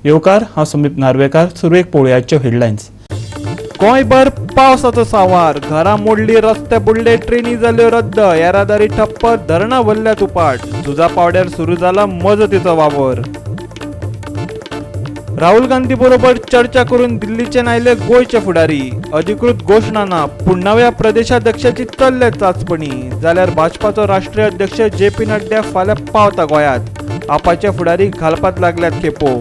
येवकार, हांव संदीप नार्वेकार. सुरवेक पळोवयाच्यो हेडलायन्स. गोंयभर पावसाचो सांवार, घरां मोडली, रस्ते बुडले, ट्रेनी जाल्यो रद्द, येरादारी ठप्प, धरणां भरल्यात उपाट. झुजा पावड्यार सुरू जाला मजतीचो वावर. राहुल गांधी बरोबर चर्चा करून दिल्लीच्यान आयले गोंयचे फुडारी. अधिकृत घोशणा ना, पूण नव्या प्रदेशाध्यक्षाची चल्ल्या चांचपणी. जाल्यार भाजपाचो राष्ट्रीय अध्यक्ष जे पी नड्डा फाल्यां पावता गोंयांत. आपाचे फुडारी घालपाक लागल्यात खेपो.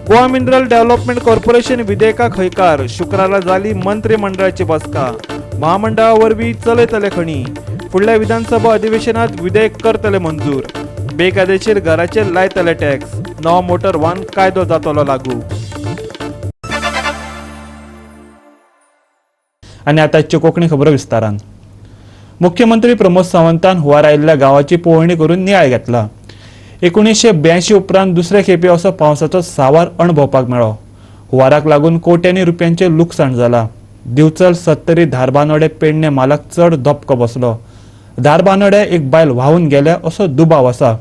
गोवा मिनरल डेव्हलपमेंट कॉर्पोरेशन विधेयकाक हयकार. शुक्रारा जाली मंत्रिमंडळाची बसका. महामंडळा वरवीं चलयतले खणी. फुडल्या विधानसभा अधिवेशनात विधेयक करतले मंजूर. बेकायदेशीर घराचेर लायतले टॅक्स. नवो मोटर वाहन कायदो जातलो लागू. आनी आतांच्यो कोंकणी खबरो विस्तारान. मुख्यमंत्री प्रमोद सावंतान हुंवार आयिल्ल्या गांवाची पळोवणी करून नियाळ घेतला. 1982 उपरांत दुसरे खेपे असो पावसाचो सांवार अणभवपाक मेळ्ळो. हुंवाराक लागून कोट्यांनी रुपयांचें लुकसाण जालां. दिवचल, सत्तरी, धारबानोडे, पेडणे म्हालाक चड धपको बसलो. धारबानोड्या एक बायल व्हांवून गेल्या असो दुबाव आसा.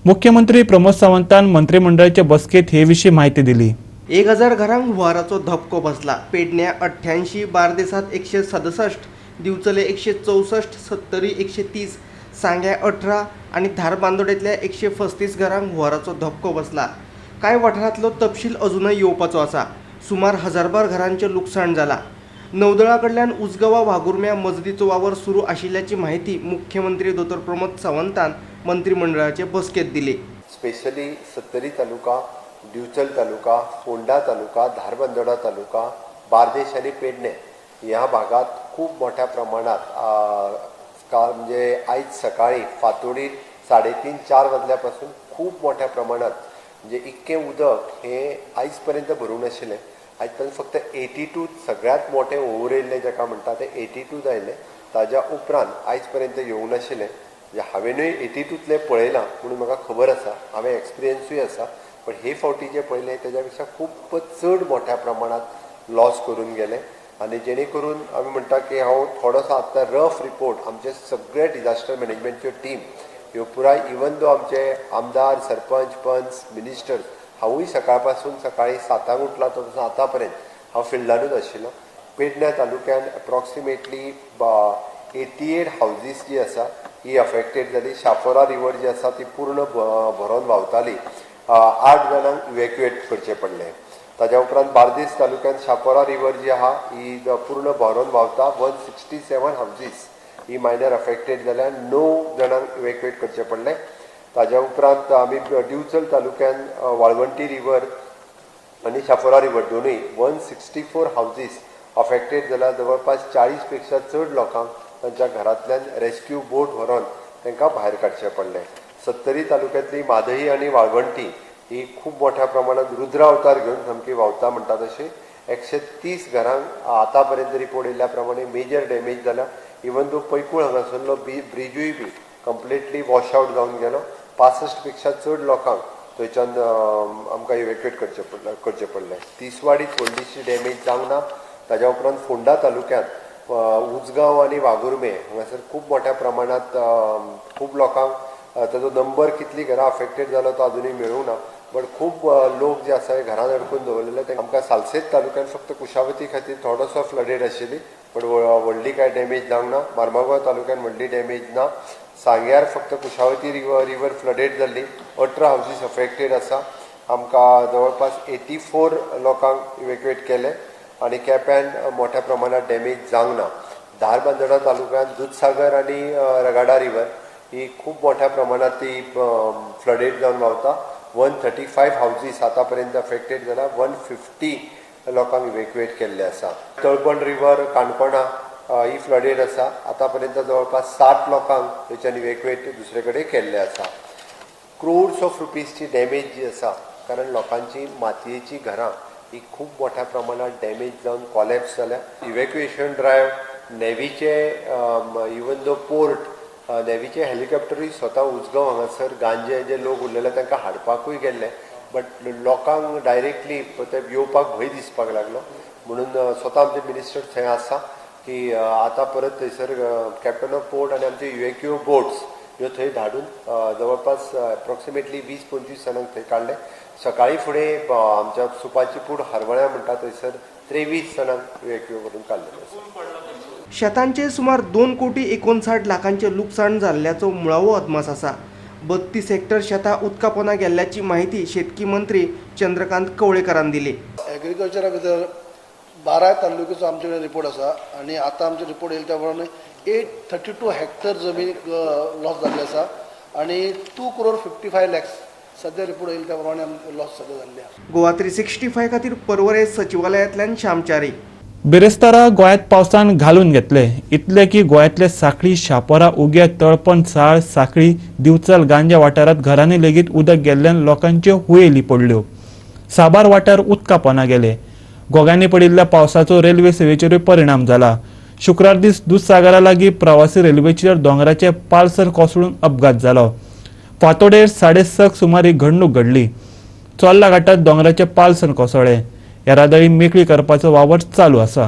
मुख्यमंत्री प्रमोद सावंतान मंत्रिमंडळाचे बसकेंत हे विशीं म्हायती दिली. 1000 घरांक हुंवाराचो धपको बसला. पेडण्या 88, बार्देसांत 167, दिवचले 164, सत्तरी 130, सांग्या 18 आनी धारबांदोडेंतल्या 135 घरांक हुंवाराचो धपको बसला. कांय वाठारांतलो तपशील अजुनय येवपाचो आसा. सुमार 1000 घरांचें लुकसाण जालां. नौदळा कडल्यान उजगांवा वाघुर्म्या मजतीचो वावर सुरू आशिल्ल्याची म्हायती मुख्यमंत्री दोतोर प्रमोद सावंतान मंत्रिमंडळाचे बसकेंत दिली. स्पेशली सत्तरी तालुका, दिवचल तालुका, फोंडा तालुका, धारबांदोडा तालुका, बार्देश आणि पेडणे ह्या भागात खूप मोठ्या प्रमाणात म्हणजे आयज सकाळी फांतोडीर 3:30-4 वाजल्यापासून खूप मोठ्या प्रमाणात म्हणजे इतकें उदक हे आयज पर्यंत भरूंक नाशिल्लें. आयज पर्यंत फक्त 82 सगळ्यांत मोठें ओवर येयल्लें जाका म्हणटा तें 82 आयलें. ताज्या उपरांत आयज पर्यंत येवंक नाशिल्लें. म्हणजे हांवेनूय 82तलें पळयलां म्हणून म्हाका खबर आसा, हांवें एक्सपिरियन्सूय आसा. पण हे फावटी जें पळयलें तेज्या पेक्षा खूब चड मोठ्या प्रमाणात लॉस करून गेले. आनी जेणे करून आमी म्हणटा की हांव थोडोसो आतां रफ रिपोर्ट आमचे सगळे डिजास्टर मॅनेजमेंटच्यो टीम ह्यो पुराय, इवन दो आमचे आमदार, सरपंच, पंच, मिनिस्टर्स, हांवूय सकाळ पासून सकाळी 7 उठला तो पासून आतां पर्यंत हांव फिल्डानूच आशिल्लो. पेडण्या तालुक्यान एप्रॉक्सिमेटली 88 हावजीस जी आसा ही अफेक्टेड जाली. शापोरा रिवर जी आसा ती पूर्ण भरोन व्हांवताली. 8 जाणांक इवॅक्युएट करचें पडलें. ताज्या उपरांत बार्देस तालुक्यान शापोरा रिवर जी आहा ही पूर्ण भरोन व्हांवता. 167 हावजीस ही मायनर अफेक्टेड जाल्या. 9 जाणांक इवॅक्युएट करचें पडलें. ताज्या उपरांत आमी दिवचल तालुक्यान वाळवंटी रिवर आनी शापोरा रिवर दोनूय 164 हावजीस अफेक्टेड जाल्या. जवळपास 40 पेक्षा चड लोकांक तांच्या घरांतल्यान रेस्क्यू बोट व्हरोन तांकां भायर काडचें पडलें. सत्तरी तालुक्यांतली म्हादई आनी वाळवंटी ही खूब मोठ्या प्रमाणात रुद्रावतार घेवन सामकी व्हांवता म्हणटा तशी. 130 घरांक आतां पर्यंत रिपोर्ट येयल्ल्या प्रमाणे मेजर डॅमेज जाल्या. इवन दो पैकूळ हांगासरलो ब्रिजूय बी कंप्लिटली वॉश आवट जावन गेलो. 65 पेक्षा चड लोकांक थंयच्यान आमकां इवॅक्युएट करचें पडलें. तिसवाडीत व्हडलीशी डॅमेज जावंक ना. ताज्या उपरांत फोंडा तालुक्यांत उजगांव आनी वाघुर्मे हांगासर खूब मोठ्या प्रमाणात खूब लोकांक ताजो नंबर कितली घरां अफेक्टेड जालो तो अजुनूय मेळूंक ना. बट खूब लोक जे आसा हे घरान अडकून दवरलेले. ते आमकां सालसेत तालुक्यान फक्त कुशावती खातीर थोडोसो फ्लडेड आशिल्ली, बट व्हडली कांय डॅमेज जावंक ना. मार्मागोवा तालुक्यान व्हडली डॅमेज ना. सांग्यार फक्त कुशावती रिवर फ्लडेड जाल्ली. 18 हावजीस अफेक्टेड आसा. आमकां जवळपास 84 लोकांक इवॅक्युएट केले आनी केप्यान मोठ्या प्रमाणात डॅमेज जावंक ना. धारबांदोडा तालुक्यान दुदसागर आनी रगाडा रिवर ही खूब मोठ्या प्रमाणात ती फ्लडेड जावन व्हांवता. 135 हावजीस आतां पर्यंत अफेक्टेड जाला. 150 लोकांक इवॅक्युएट केल्ले आसा. तळपण रिवर काणकोणा ही फ्लडेड आसा. आतां पर्यंत जवळपास 60 लोकांक थंयच्यान इवॅक्युएट दुसरे कडेन केल्ले आसा. क्रोर्स ऑफ रुपीजची डॅमेज जी आसा, कारण लोकांची मातयेची घरां ही खूब मोठ्या प्रमाणात डॅमेज जावन कॉलॅप्स जाल्या. इवॅक्युएशन ड्रायव्ह नेवीचे, इवन दो पोर्ट नेवीचे हेलिकॉप्टरूय स्वता उजगांव हांगासर गांजे जे लोक उरलेले तांकां हाडपाकूय गेल्ले, बट लोकांक डायरेक्टली ते येवपाक भंय दिसपाक लागलो. म्हणून स्वता आमचे मिनिस्टर थंय आसा की आतां परत थंयसर कॅप्टन ऑफ पोर्ट आनी आमचे इवॅक्यू बोट्स ह्यो थंय धाडून जवळपास एप्रॉक्सिमेटली 20-25 जाणांक थंय काडले. सकाळी फुडें आमच्या सुपाची पूड हरवळ्या म्हणटा थंयसर 23 जाणांक इव्हॅक्युएट करून काडलेलें आसा. शेतांचे सुमार 2,59 कोटी लुकसाण जाल्ल्याचो मुळावो अदमास आसा. 32 हेक्टर शेतां उदका पोंदा गेल्ल्याची माहिती शेतकी मंत्री चंद्रकांत कवळेकरान दिली. एग्रीकल्चरा भितर 12 तालुक्याचो आमचे कडेन रिपोर्ट आसा आनी आतां आमचे रिपोर्ट येयले त्या प्रमाणे 832 हेक्टर जमीन लॉस जाल्ली आसा आनी 2.55 crore सद्या रिपोर्ट येयले त्या प्रमाणे लॉस सद्या जाल्ले आसा. गोवा 365 खातीर पर्वरे सचिवालयांतल्यान श्यामचारी. बिरेस्तारा गोंयांत पावसान घालून घेतले इतले की गोंयांतले साखळी, शापोरा, उग्या, तळपण, साळ, साखळी, दिवचल, गांजा वाठारांत घरांनी लेगीत उदक गेल्ल्यान लोकांच्यो हुयेली पडल्यो. साबार वाठार उदका पोंदा गेले. गोगांनी पडिल्ल्या पावसाचो रेल्वे सेवेचेरूय परिणाम जाला. शुक्रार दीस दुदसागरा लागीं प्रवासी रेल्वेचेर दोंगराचे पालसर कोसळून अपघात जालो. फांतोडेर 6:30 सुमार ही घडणूक घडली. चोर्ला घाटात दोंगराचे पालसर कोसळ्ळें. येरादारी मेकळी करपाचो वावर चालू आसा.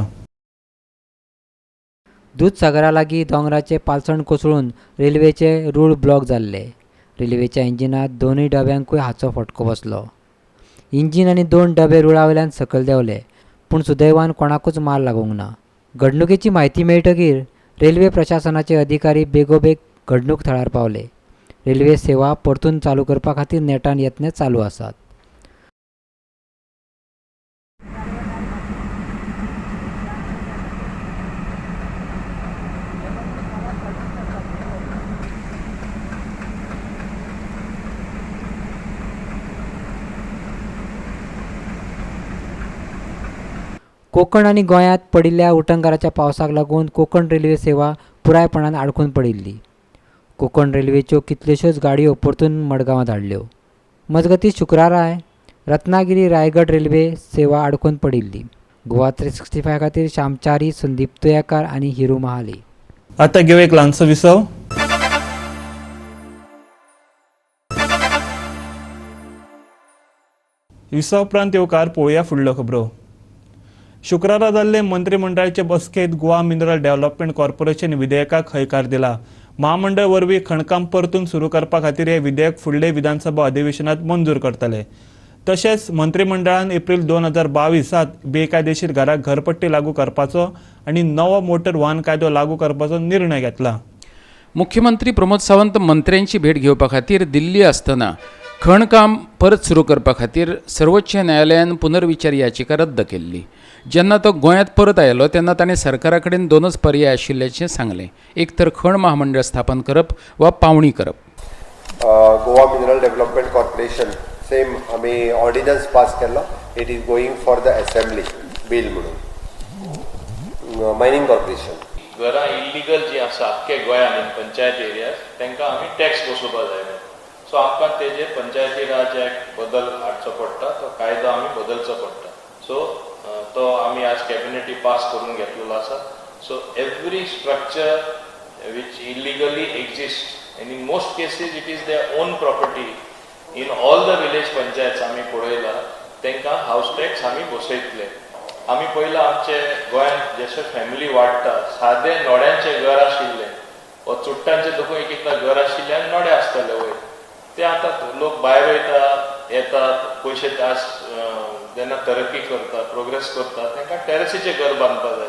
दुदसागरा लागीं दोंगराचे पालसण कोसळून रेल्वेचे रूळ ब्लॉक जाल्ले. रेल्वेच्या इंजिनांत दोनूय डब्यांकूय हाचो फटको बसलो. इंजीन आनी 2 डबे रुळा वयल्यान सकयल देंवले, पूण सुदैवान कोणाकूच मार लागूंक ना. घडणुकेची म्हायती मेळटकीर रेल्वे प्रशासनाचे अधिकारी बेगोबेग घडणूक थळार पावले. रेल्वे सेवा परतून चालू करपा खातीर नेटान यत्न चालू आसात. कोकण आनी गोंयांत पडिल्ल्या उटंगाराच्या पावसाक लागून कोकण रेल्वे सेवा पुरायपणान आडखून पडिल्ली. कोकण रेल्वेच्यो कितल्योश्योच गाडयो परतून मडगांवां धाडल्यो. मजगतीं शुक्राराय रत्नागिरी रायगड रेल्वे सेवा आडखून पडिल्ली. गोवा 365 खातीर श्यामचारी, संदीप तुयेकार आनी हिरू महाली. आतां घेवया एक ल्हानसो विसव. विसव उपरांत येवकार पळोवया फुडल्यो खबरो. शुक्रारा जाल्ले मंत्रिमंडळाचे बसकेंत गोवा मिनरल डेव्हलपमेंट कॉर्पोरेशन विधेयकाक हयकार दिला. महामंडळ वरवीं खणकाम परतून सुरू करपा खातीर हे विधेयक फुडले विधानसभा अधिवेशनात मंजूर करतले. तशेंच मंत्रिमंडळान एप्रील 2022 बेकायदेशीर घराक घरपट्टी लागू करपाचो आनी नवो मोटर वाहन कायदो लागू करपाचो निर्णय घेतला. मुख्यमंत्री प्रमोद सावंत मंत्र्यांची भेट घेवपा खातीर दिल्ली आसतना खणकाम परत सुरू करपा खातीर सर्वोच्च न्यायालयान पुनर्विचार याचिका रद्द केल्ली. जेन्ना तो गोंयांत परत आयलो तेन्ना ताणें सरकारा कडेन दोनच पर्याय आशिल्ल्याचें सांगलें, एक तर खण महामंडळ स्थापन करप वा पावणी करप. Goa mineral development corporation same आमी ऑर्डिनन्स पास केल्लो, it is going for the assembly bill म्हणून. मायनिंग कॉर्पोरेशन घरां इल्लिगल जी आसा आख्खे गोंयांत इन पंचायत एरियाज तांकां आमी टॅक्स बसोवपा जाय. सो आमकां तेजेर पंचायती राज एक्ट बदल हाडचो पडटा, तो कायदो आमी बदलचो पडटा. सो तो आमी आज कॅबिनेटी पास करून घेतलेलो आसा. So every structure which illegally exist and in most cases it is their own property in all the village panchayat आमी पळयला तांकां हावस टॅक्स आमी बसयतले. आमी पयला आमचे गोंयांत जशे फॅमिली वाडटा सादे नोड्यांचे घर आशिल्ले वा चुट्टांचे देखून एक एकदां घर आशिल्ले आनी नोडे आसताले वयर, ते आतां लोक भायर वयता येतात पयशे आज जेन्ना तरक्की करता प्रोग्रेस करता तांकां टेरसीचें घर बांदपा जाय.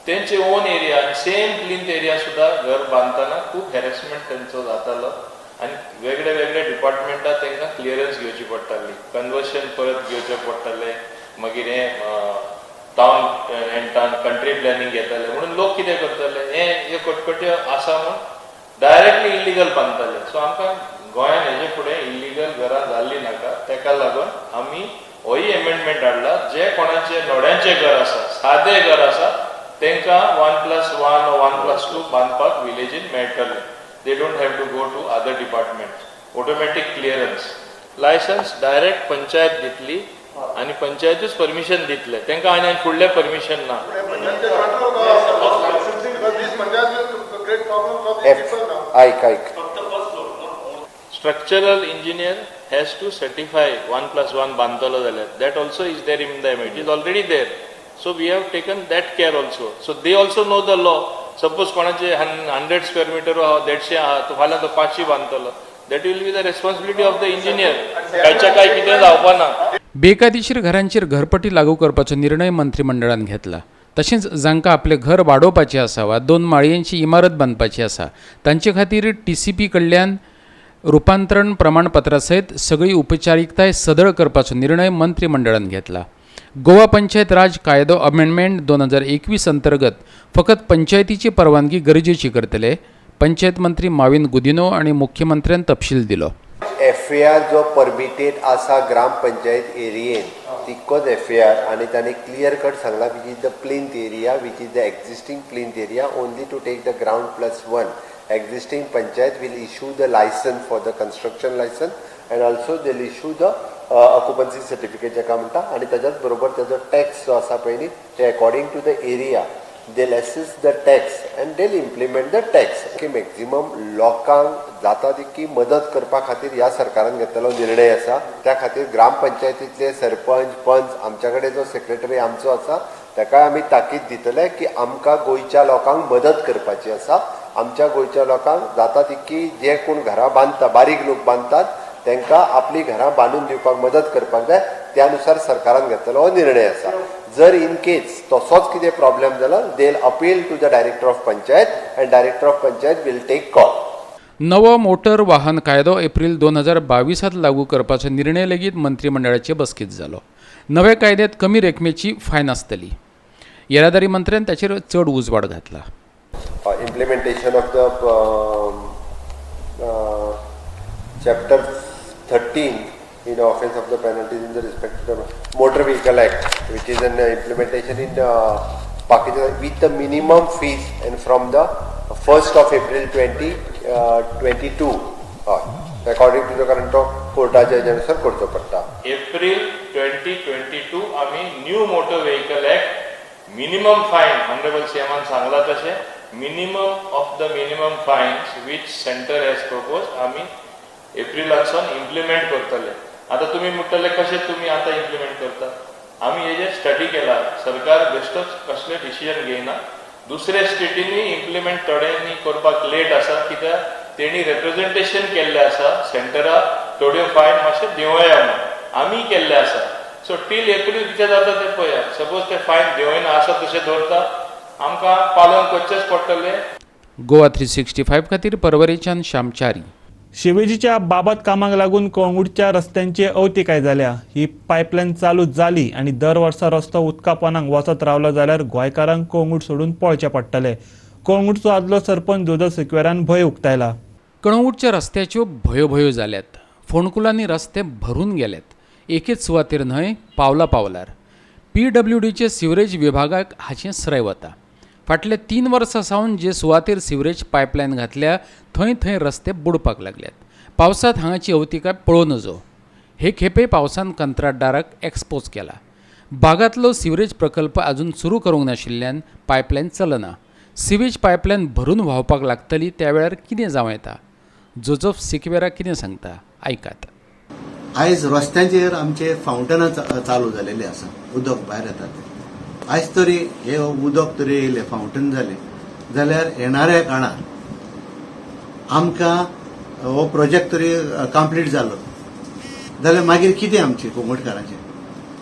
तेंचे ओन एरिया आनी सेम प्लिंथ एरिया सुद्दां घर बांदतना खूब हॅरेसमेंट तेंचो जातालो आनी वेगळे वेगळे डिपार्टमेंटां तांकां क्लियरन्स घेवची पडटाली, कन्वर्शन परत घेवचें पडटालें, मागीर हें town and town country planning घेताले. म्हणून लोक कितें करताले हें कटकट्यो आसा म्हूण डायरेक्टली इल्लिगल बांदताले. सो आमकां गोंयांत हेजे फुडें इल्लिगल घरां जाल्लीं नाका, ताका लागून आमी होय एमेंडमेंट हाडला. जे कोणाचे नोड्यांचें घर आसा सादें घर आसा तांकां 1+1 वा 1+2 बांदपाक विलेजीन मेळटलें. They don't have to go to other department. Automatic clearance licence direct panchayat दितली आनी पंचायतूच परमिशन दितले तांकां, आनी फुडलें परमिशन ना. आयक आयक Structural engineer has to certify 1+1 बांदतलो जाल्यार that also is there in the it is already there. So we have taken that care also. So they also know the law. Suppose कोणाचे 100 square metre आहा 150 आहा, तो फाल्यां तो 500 बांदतलो, That will be the responsibility of the engineer. कांयच्या काय कितें जावपा ना. बेकायदेशीर घरांचेर घरपट्टी लागू करपाचो निर्णय मंत्रिमंडळान घेतला. तशेंच जांकां आपलें घर वाडोवपाचें आसा वा 2 माळयेंची इमारत बांदपाची आसा तांचे खातीर TCP कडल्यान रुपांतरण प्रमाणपत्रा सयत सगळी उपचारिकताय सदळ करपाचो निर्णय मंत्रिमंडळान घेतला. गोवा पंचायत राज कायदो अमेंडमेंट 2021 अंतर्गत फकत पंचायतीची परवानगी गरजेची करतले. पंचायत मंत्री माविन गुदिनो आनी मुख्यमंत्र्यान तपशील दिलो. FAR जो परमिटेड आसा ग्राम पंचायत एरियेन तितकोच FAR आनी तांणी क्लियर कट सांगला which is the plinth area, which is the existing plinth area, only to take the ground plus 1. Existing panchayat will issue the licence for the construction licence and also they will issue the occupancy certificate जाका म्हणटा आनी ताच्याच बरोबर ताजो tax जो आसा पळय न्ही ते according to the area they'll assess the tax and they'll implement the tax. की मॅक्झिमम लोकांक जाता तितकी मदत करपा खातीर ह्या सरकारान घेतलेलो निर्णय आसा. त्या खातीर ग्रामपंचायतींतले सरपंच पंच आमच्या कडेन जो सेक्रेटरी आमचो आसा ताकाय आमी ताकीद दितले की आमकां गोंयच्या लोकांक मदत करपाची आसा. आमच्या गोंयच्या लोकांक जाता तितकी जे कोण घरां बांदता, बारीक लोक बांदतात तांकां आपली घरां बांदून दिवपाक मदत करपाक जाय. त्यानुसार सरकारान घेतलेलो हो निर्णय आसा. जर इन केस तसोच कितें प्रॉब्लेम जालो they will appeal to the director of panchayat and director of panchayat will take call. नवो मोटर वाहन कायदो एप्रील 2022 लागू करपाचो निर्णय लेगीत मंत्रिमंडळाचे बसकेंत जालो. नव्या कायद्यांत कमी रकमेची फायन आसतली. येरादारी मंत्र्यान ताचेर चड उजवाड घातला. Implementation of the chapter 13 in offense of the penalties in the respect of the Motor Vehicle Act, which is an implementation in Pakistan with the minimum fees and from the 1st of April 2022, according to the current कोर्टाच्या हेच्यानुसार करचो पडटा. एप्रील 2022 आमी new motor vehicle act minimum fine, honourable सीएमान सांगला तशें minimum of the minimum fines which centre has propose आमी एप्रिलासून implement करतले. आतां तुमी म्हणटले कशें तुमी आतां इम्प्लिमेंट करता. आमी हेजेर स्टडी केला. सरकार बेश्टोच कसलें डिसिजन घेयना. दुसऱ्या स्टेटींनी इम्प्लिमेंट थोड्यांनी करपाक लेट आसा कित्याक तेणी रिप्रेझेंटेशन केल्लें आसा सेंटराक थोड्यो फायन मातशें देंवया म्हणून आमी केल्लें आसा. सो टील एप्रील कितें जाता तें पळया. सपोज ते फायन देंवयना आसा तशें दवरता आमकां पालन करचेंच पडटलें. गोवा 365 खातीर परवरेच्यान श्यामचारी. शिवेजीच्या बाबत कामाक लागून कळंगूटच्या रस्त्यांची अवतिकाय जाल्या. ही पायपलायन चालू जाली आनी दर वर्सा रस्तो उदका पोनाक वचत रावलो जाल्यार गोंयकारांक कळंगूट सोडून पळचें पडटलें. कळंगूटचो आदलो सरपंच जोजफ सिक्वेरान भंय उक्तायला. कळंगूटच्या रस्त्याच्यो भयोभयो जाल्यात. फोंडकुलांनी रस्ते भरून गेल्यात. एकेच सुवातेर न्हय, पावला पावलार. PWDचे सिवरेज विभागाक हाचें स्रय वता. फाटल्या 3 वर्सां सावन जे सुवातेर सिवरेज पायपलायन घातल्या थंय थंय रस्ते बुडपाक लागल्यात. पावसांत हांगाची अवतिकाय पळोवं नजो. हे खेपे पावसान कंत्राटदाराक एक्सपोज केला. बागांतलो सिवरेज प्रकल्प अजून सुरू करूंक नाशिल्ल्यान पायपलायन चलना. सिवेज पायपलायन भरून व्हांवपाक लागतली त्या वेळार कितें जावं येता, जोजफ सिक्वेरा कितें सांगता आयकात. आयज रस्त्यांचेर आमचे फावंटनां चालू जालेले आसा. उदक भायर येता ते आयज तरी हे उदक तरी येयलें, फावंटन जालें जाल्यार येणाऱ्या काळार आमकां हो प्रोजेक्ट तरी कंप्लीट जालो जाल्यार मागीर कितें आमचें कोंगटकारांचें,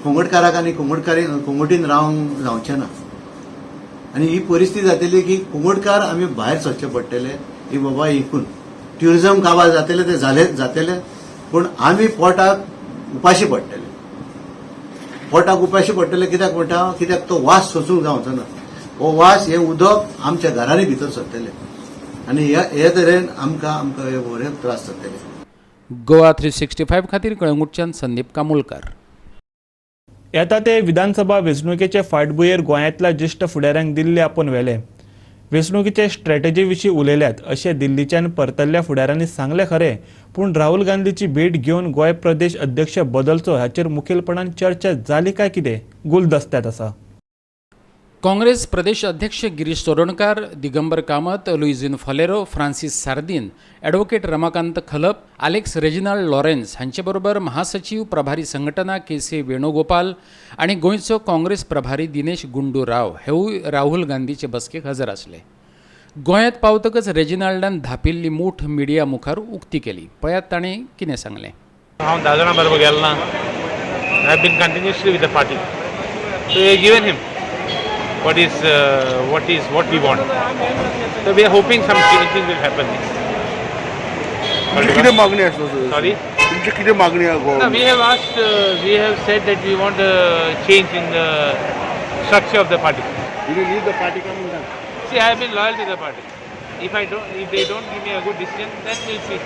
कोंगटकाराक आनी कोंगटीन रावंक जावचें ना. आनी ही परिस्थिती जातली की कोंगटकार आमी भायर सरचे पडटले की बाबा इकून ट्युरिजम काबार जातले ते जातले, पूण आमी पोटाक उपाशी पडटले. पोटाक उपाशी पडटले कित्याक म्हणटा, कित्याक तो वास सोसूंक जावचो ना. हो वास हे उदक आमच्या घरांनी भितर सरतले आनी हे तरेन आमकां आमकां हे बरे त्रास जातले. गोवा 365 खातीर कळंगूटच्यान संदीप कामुलकार. येता ते विधानसभा वेंचणुकेचे फाटभुंयेर गोंयांतल्या ज्येश्ठ फुडाऱ्यांक दिल्ली आपोवन व्हेले. वेंचणुकेचे स्ट्रॅटेजी विशीं उलयल्यात अशें दिल्लीच्यान परतल्ल्या फुडाऱ्यांनी सांगलें खरें, पूण राहुल गांधीची भेट घेवन गोंय प्रदेश अध्यक्ष बदलचो हाचेर मुखेलपणान चर्चा जाली काय कितें गुलदस्त्यांत आसा. काँग्रेस प्रदेश अध्यक्ष Girish Chodankar, Digambar Kamat, Luizinho Faleiro, Francis Sardinha, advocate Ramakant Khalap, Alex Reginald Lawrence हांचे बरोबर महासचीव प्रभारी संघटना के.सी. वेणुगोपाल आनी गोंयचो काँग्रेस प्रभारी दिनेश गुंडू राव हेवूय राहुल गांधीचे बसकेक हजर आसले. गोंयांत पावतकच रेजिनाल्डान धापिल्ली मूठ मिडिया मुखार उक्ती केली. पळयात ताणें कितें सांगलें. हांव 10 जाणां बरोबर गेलो ना. I have been continuously with the party. So we have given him what is what we want. So we are hoping some changes will happen. Sorry? No, we have asked, we have said that we want a change in the structure of the party. Will you leave the party coming down? See, I have been loyal to the party. If they don't give me a good decision, then we'll see.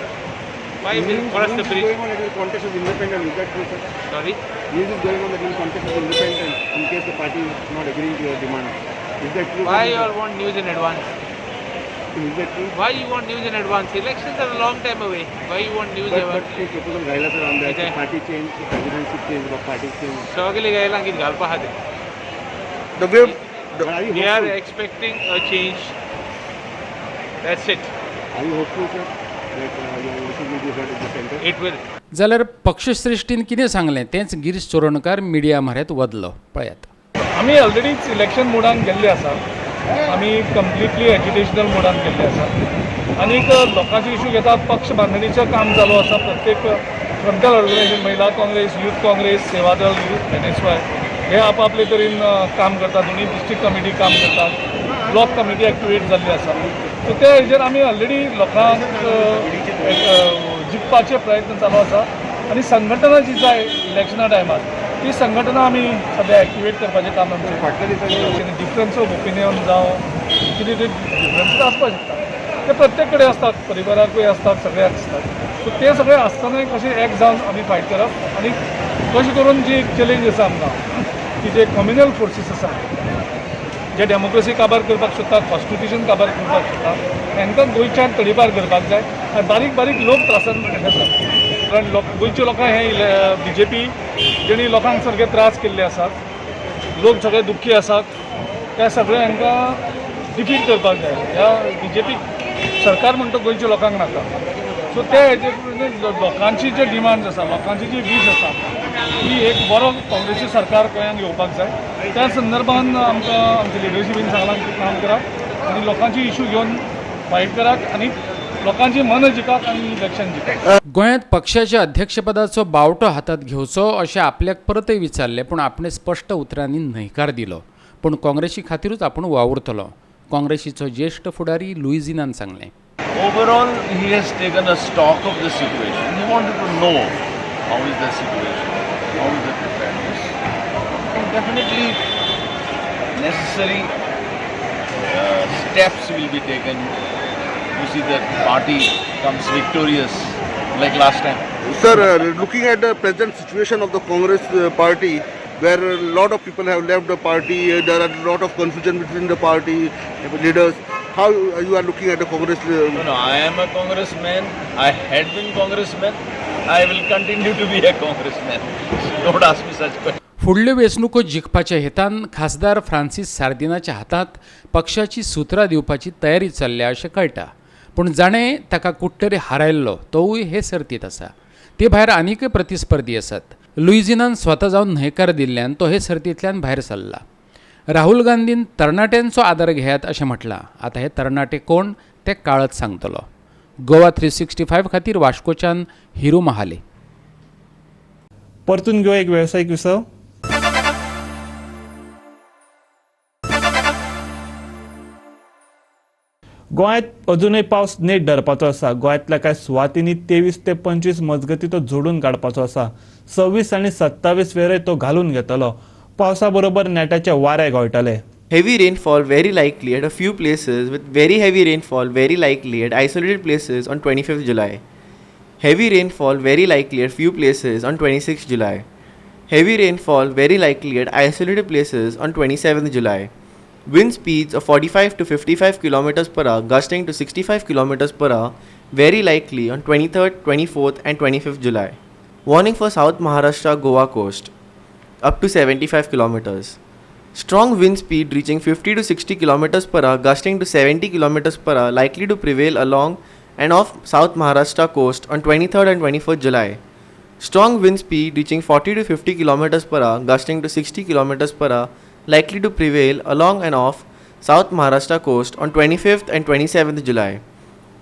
Why will cross the bridge? Going on that will contest as independent, is that true, sir? Sorry? News is going on that will contest as independent in case the party is not agreeing to your demand. Is that true? Why you all want news in advance? Is that true? Why you want news in advance? Elections are a long time away. Why you want news in advance? But proposal घायला sir on that party change, presidency change, or party change. सगळे घायला की घालपा आहा ते. The way we are expecting a change. That's it. Are you hopeful, sir, that your voices will be heard at the center? It will. जाल्यार पक्षश्रेष्ठीन कितें सांगलें तेंच गिरीश चोडणकार मिडिया म्हऱ्यांत वदलो. पळयात. आमी ऑलरेडीच इलेक्शन मोडान गेल्ले आसा. आमी कंप्लिटली एज्युकेशनल मोडान गेल्ले आसा आनीक लोकांचे इशू घेता. पक्ष बांदणीचें काम चालू आसा. प्रत्येक frontal organisation, Mahila Congress, youth Congress, Sevadal, youth NSY हे आपआपले तरेन काम करता. दोनूय डिस्ट्रिक्ट कमिटी काम करता. ब्लॉक कमिटी एक्टिवेट जाल्ली आसा. सो त्या हेजेर आमी ऑलरेडी लोकांक जिखपाचे प्रयत्न चालू आसा आनी संघटना जी जाय इलेक्शना टायमार ती संघटना आमी सद्या एक्टिवेट करपाचें काम आमचें. डिफरन्स ऑफ ओपिनियन जावं कितें ते डिफरन्सीस आसपाक शकता. ते प्रत्येक कडेन आसतात, परिवाराकूय आसतात, सगळ्याक आसतात. सो ते सगळे आसतनाय कशें एक जावन आमी फायट करप आनी कशें करून जी एक चॅलेंज आसा आमकां की जे कम्युनल फोर्सीस आसा जे डेमोक्रेसी काबार करपाक सोदता, कॉन्स्टिट्युशन काबार करपाक सोदता, तांकां गोंयच्यान तडीपार करपाक जाय. आनी बारीक बारीक लोक त्रासान आसा. कारण गोंयच्या लोकांक हे BJP जेणी लोकांक सारके त्रास केल्ले आसात, लोक सगळे दुख्खी आसात, त्या सगळे हांकां डिफीट करपाक जाय. ह्या BJP सरकार म्हणटा गोंयच्या लोकांक नाका. सो ते हेजेर लोकांची जे डिमांड्स आसा, लोकांची जी वीश आसा की एक बरो काँग्रेसी सरकार गोंयांत येवपाक जाय. त्या संदर्भान आमकां आमच्या लिडरशिपीन सांगलां की काम करात आनी लोकांची इशू घेवन फायट करात आनी लोकांची मन जिखात आनी इलेक्शन जिखात. गोंयांत पक्षाच्या अध्यक्षपदाचो बावटो हातांत घेवचो अशें आपल्याक परतय विचारलें, पूण आपणें स्पश्ट उतरांनी न्हयकार दिलो. पूण काँग्रेसी खातीरूच आपूण वावुरतलो, काँग्रेसीचो ज्येश्ठ फुडारी लुईझिनान सांगलें. Overall, he has taken a stock of the situation. He wanted to know how is the situation, how is the preparedness. And definitely necessary steps will be taken to see that party comes victorious like last time. Sir, looking at the present situation of the Congress party, where a lot of people have left the party, there are a lot of confusion between the party leaders. How you are looking at the Congress? No, I am a congressman. I had been congressman. I will continue to be a congressman. Don't ask me such questions. फुडल्यो वेंचणुको जिखपाच्या हेतान खासदार Francis सार्दिनाच्या हातांत पक्षाची सुत्रां दिवपाची तयारी चल्ल्या अशें कळटा. पूण जाणें ताका कुडटरी हारायल्लो तोवूय हे सर्तींत आसा. ते भायर आनीकय प्रतिस्पर्धी आसात. लुईझिनान स्वता जावन न्हयकार दिल्ल्यान तो हे सर्तींतल्यान भायर सरला. राहुल गांधीन तरणाट्यांचो आदार घेयात अशें म्हटलां. आतां हे तरणाटे कोण ते काळच सांगतलो. गोवा 365 खातीर वास्कोच्यान हिरू महाले. परतून घेवया एक वेवसायीक विसव. गोंयांत अजुनूय पावस नेट धरपाचो आसा. गोंयांतल्या कांय सुवातींनी 23 ते 25 मजगती तो झोडून काडपाचो आसा. 26 आनी 27 वेरय तो घालून घेतलो. पावसा बरोबर नेटाचे वारे घोळटले. Heavy rainfall very likely at a few places with very heavy rainfall very likely at isolated places on 25th July. Heavy rainfall very likely at few places on 26th July. Heavy rainfall very likely at isolated places on 27th July. Wind speeds of 45 to 55 km per hour gusting to 65 km per hour very likely on 23rd, 24th and 25th July. Warning for South Maharashtra Goa coast up to 75 km. Strong wind speed reaching 50 to 60 km per hour gusting to 70 km per hour likely to prevail along and off South Maharashtra coast on 23rd and 24th July. Strong wind speed reaching 40 to 50 km per hour gusting to 60 km per hour likely to prevail along and off South Maharashtra coast on 25th and 27th July.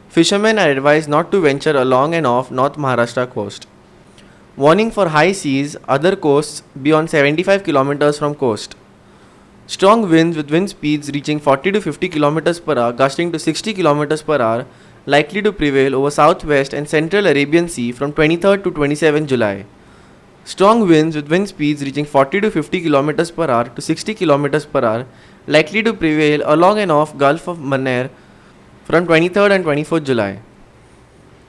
Fishermen are advised not to venture along and off North Maharashtra coast. Warning for high seas, other coasts beyond 75 kilometers from coast. Strong winds with wind speeds reaching 40 to 50 kilometers per hour, gusting to 60 kilometers per hour, likely to prevail over southwest and central Arabian Sea from 23rd to 27 July. Strong winds with wind speeds reaching 40 to 50 kilometers per hour to 60 kilometers per hour, likely to prevail along and off Gulf of Mannar from 23rd and 24th July.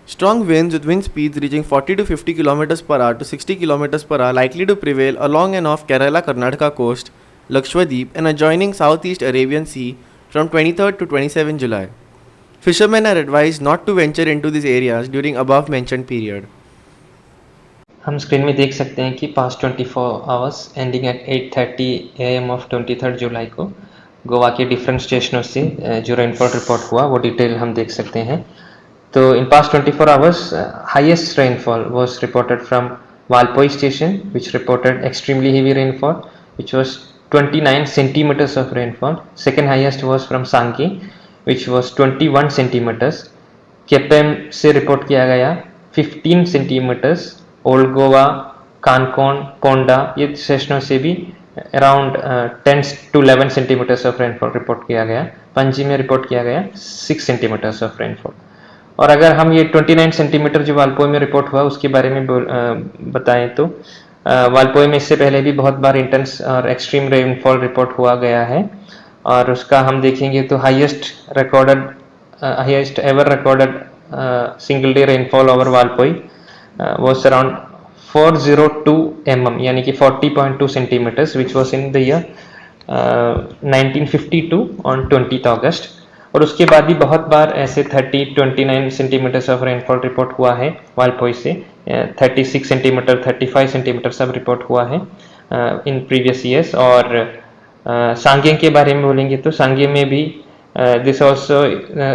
Strong winds with wind speeds reaching 40 to 50 kilometers per hour to 60 kilometers per hour likely to prevail along and off Kerala Karnataka coast, Lakshadweep and adjoining Southeast Arabian Sea from 23rd to 27 July. Fishermen are advised not to venture into these areas during above mentioned period. Hum screen में देख सकते हैं कि past 24 hours ending at 8:30 AM of 23 जुलाई को गोवा के different स्टेशनों से जो रेनफॉल रिपोर्ट हुआ वो डिटेल हम देख सकते हैं। तो in past 24 hours highest rainfall was reported from Valpoi station which reported extremely heavy rainfall which was 29 centimeters of rainfall. Second highest was from Sanguem which was 21 centimeters. Quepem से report किया गया 15 centimetres. Old Goa, Canacona, Ponda ये स्टेशनों से भी around 10 to 11 centimeters of rainfall report किया गया। पणजी में report किया गया 6 सेंटीमीटर्स ऑफ रेनफॉल। और अगर हम ये 29 सेंटीमीटर जो वालपोई में रिपोर्ट हुआ उसके बारे में बताएं तो वालपोई में इससे पहले भी बहुत बार इंटेंस और एक्सट्रीम रेनफॉल रिपोर्ट हुआ गया है और उसका हम देखेंगे तो highest ever recorded single day rainfall over Valpoi was around 402 mm यानी कि 40.2 centimeters which was in the year 1952 on 20 August. और उसके बाद भी बहुत बार ऐसे 30, 29 सेंटीमीटर्स ऑफ रेनफॉल रिपोर्ट हुआ है वालपोई से, 36 सेंटीमीटर, 35 सेंटीमीटर सब रिपोर्ट हुआ है इन प्रीवियस ईयर्स। और सांगेम के बारे में बोलेंगे तो सांगेम में भी this also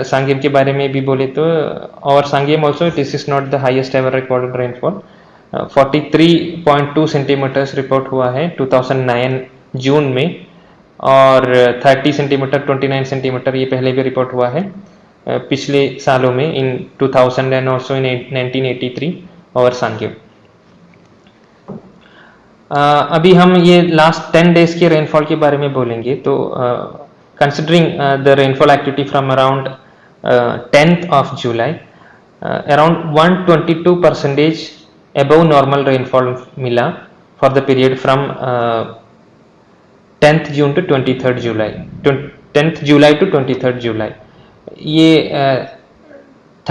Sanguem के बारे में भी बोले तो और Sanguem also this is not the highest ever recorded rainfall, 43.2 centimeters report हुआ है 2009 जून में और 30 सेंटीमीटर, 29 सेंटीमीटर ये पहले भी रिपोर्ट हुआ है पिछले सालों में इन 2000 एंड ऑल्सो इन 1983 और सांगेम। अभी हम ये last 10 days K rainfall K बारे में बोलेंगे तो considering the rainfall activity from around 10th of July around 122% above normal rainfall मिला for the period from 10th June to 23rd July, 10th July to 23rd July. ये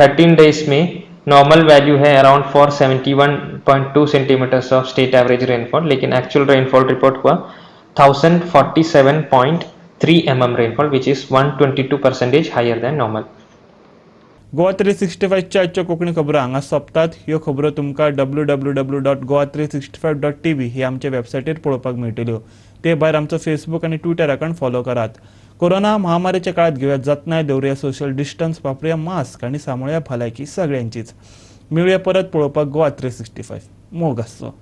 13 days में normal value है around 471.2 centimeters of state average rainfall, लेकिन actual rainfall report हुआ 1047.3 mm rainfall which is 122% higher than normal. Goa 365च्या आजच्यो Konkani खबरो हांगा सोंपतात. ह्यो खबरो तुमकां www.goa365.tv ही आमच्या वेबसायटीर पळोवपाक मेळटल्यो. ते भायर आमचो फेसबूक आनी ट्विटर अकावंट फॉलो करात. कोरोना महामारीच्या काळात घेवया जतनाय, दवरुया सोशल डिस्टन्स, वापरुया मास्क आनी सांबाळुया भलायकी सगळ्यांचीच. मेळुया परत पळोवपाक गोवा 365. मोग आसचो.